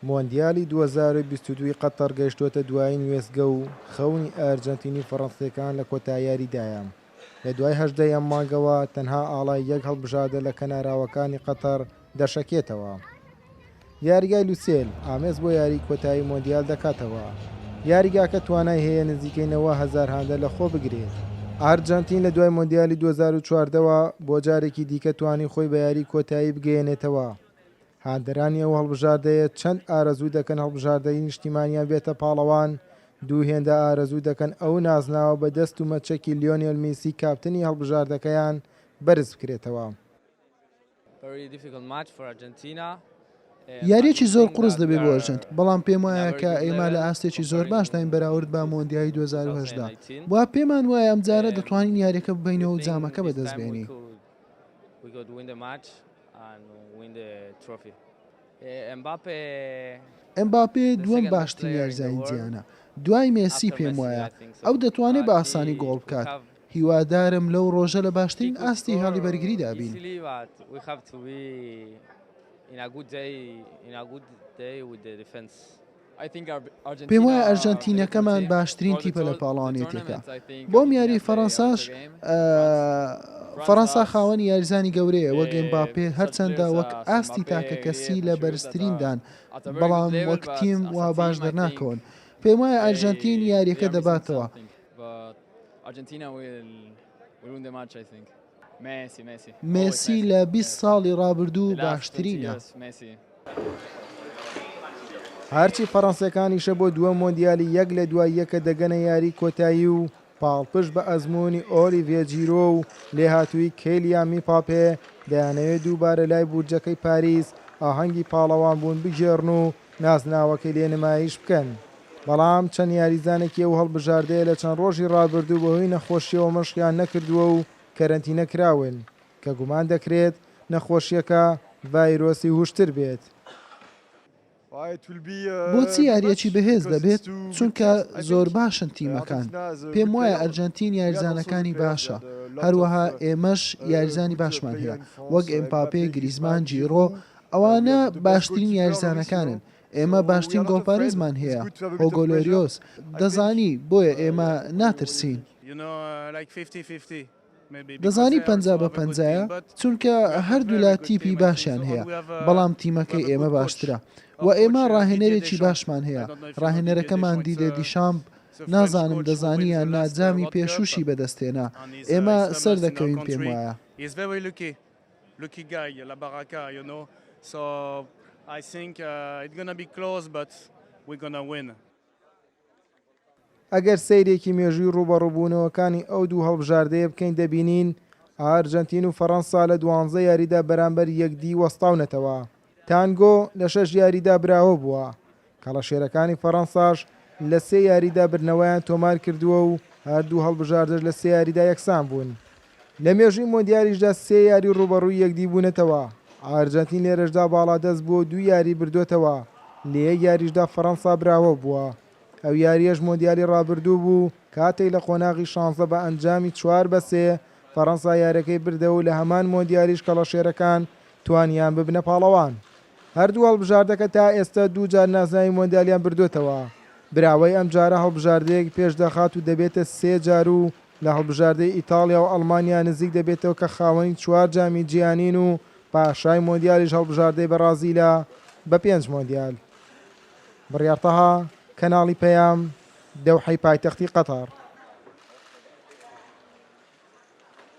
مۆندیالی 2022 ی قەتەڕ گەیشتووەتە دوایین وێستگە و خەونی ئەرجەنتینی و فەڕەنسییەکان لە کۆتا یاریدایە. لە دوای 18 ی ئەم مانگەوە تەنها ئاڵای یەک هەڵبژاردە لە کەناراوەکانی قەتەڕ دەشەکێتەوە. یاریگای لوسێل ئامێز بۆ یاریی کۆتایی مۆندیال دەکاتەوە. یاریگاکە توانای هەیە نزیکەی 90 هەزار هاندەر لەخۆ بگرێت. ئەرجەنتین لە دوای مۆندیالی 2014 وە بۆ جارێکی دیکە توانی خۆی بە یاریی کۆتایی بگەیەنێتەوە. هاندەرانی ئەو هەڵبژاردەیە چەند ئارەزوو دەکەن هەڵبژاردەی نیشتیمانیان بێتە پاڵەوان، دوو هێندە ئارەزوو دەکەن ئەو نازناوە بە دەست و مەچەکی لیۆنێل میسی کاپتنی هەڵبژاردەکەیان بەرز بکرێتەوە. یارییەکی زۆر قوڕس دەبێت بۆ ئەرجەنتین، بەڵام پێموایە کە ئێمە لە ئاستێکی زۆر باشداین بەراورد بە مۆندیالی 2018 و پێمان وایە ئەمجارە دەتوانین یارییەکە ببەینەوە و جامەکە بەدەستبهێنین. ئێمباپێ دووەم باشترین یاریزانی جیهانە دوای مێسی، پێموایە ئەو دەتوانێت بە ئاسانی گۆڵ بکات، هیوادارم لەو ڕۆژە لە باشترین ئاستی هێڵی بەرگریدا بین. پێموایە ئەرجەنتینەکەمان باشترین تیپە لە پاڵەوانێتیەکە. بۆم یاری فەرەنساش فەرەنسا خاوەنی یاریزانی گەورەیە وەک ئێمباپێ، هەرچەندە وەک ئاستی تاکەکەسی لە بەرزتریندان، بەڵام وەک تیم وا باش دەرناکەون. پێموایە ئەرجەنتین یارییەکە دەباتەوە. مێسی لە 20 ساڵی ڕابردوو باشترینە. هەرچی فەڕەنسیەکانیشە بۆ دووەم مۆندیالی یەک لە دوای یەکە دەگەنە یاری کۆتایی و پاڵپشت بە ئەزموونی ئۆلیڤیێ جیرۆ و لێهاتوویی کیلیان میپاپێ دەیانەوێت دووبارە لای بورجەکەی پاریس ئاهەنگی پاڵەوانبوون بگێڕن و نازناوەکەی لێ نمایش بکەن، بەڵام چەند یاریزانێکی ئەو هەڵبژاردەیە لە چەند ڕۆژی ڕابردوو بەهۆی نەخۆشییەوە مەشقیان نەکردووە و کەرەنتینە کراون، کە گومان دەکرێت نەخۆشییەکە ڤایرۆسی هوشتر بێت. بۆچی یارییەکی بەهێز دەبێت؟ چونکە زۆرباشن تیمەکان، پێموایە ئەرجەنتین یاریزانەکانی باشە، هەروەها ئێمەش یاریزانی باشمان هەیە، وەک ئێمپاپێ، گریزمان، جیرۆ، ئەوانە باشترین یاریزانەکانن، ئێمە باشترین گۆڵپارێزمان هەیە، هۆگۆ لۆریۆس، دەزانی، بۆیە ئێمە ناترسین. دەزانی 50 بە پەنجایە، چونکە هەردوولا تیپی باشیان هەیە، بەڵام تیمەکەی ئێمە باشترە و ئێمە راهێنەرێکی باشمان هەیە، راهێنەرەکەمان دیدێ دیشامپ، نازانم دەزانی یان نا جامی پێشووشی بەدەستهێنا، ئێمە سەردەکەوین پێموایە. Lucky guy, La Baraka, you know. So I think it's gonna be close, but we're gonna win. ئەگەر سەیرێکی مێژووی ڕووبەڕووبوونەوەکانی ئەو دوو هەڵبژاردەیە بکەین دەبینین ئارجەنتین و فەڕەنسا لە دوانزە یاریدا بەرامبەر یەکدی وەستاونەتەوە. تانگۆ لە شەش یاریدا براوە بووە. کەڵەشێرەکانی فەڕەنساش لە سێ یاریدا بردنەوەیان تۆمارکردووە و هەردوو هەڵبژاردەش لە سێ یاریدا یەکسان بوون. لە مێژووی مۆندیالیشدا سێ یاری ڕووبەڕووی یەکدی بوونەتەوە، ئارجەنتین لێرەشدا باڵادەست بووە و دوو یاری بردووەتەوە، لە یەک یاریشدا فەڕەنسا براوە بووە. ئەو یارییەش مۆندیالی ڕابردوو بوو، کاتێک لە قۆناغی شانزە بە ئەنجامی چوار بە سێ فەڕەنسا یارییەکەی بردەوە و لە هەمان مۆندیالیش کەڵەشێرەکان توانیان ببنە پاڵەوان. هەردوو هەڵبژاردەکە تا ئێستا دوو جار نازناوی مۆندیالیان بردووەتەوە، براوەی ئەمجارە هەڵبژاردەیەک پێشدەخات و دەبێتە سێ جار و لە هەڵبژاردەی ئیتاڵیا و ئەڵمانیا نزیک دەبێتەوە کە خاوەنی چوار جامی جیهانین و پاشای مۆندیالیش هەڵبژاردەی بەڕازیلە بە پێنج مۆندیال. بڕیار تەها، کەناڵی پەیام، دەوحەی پایتەختی قەتەڕ.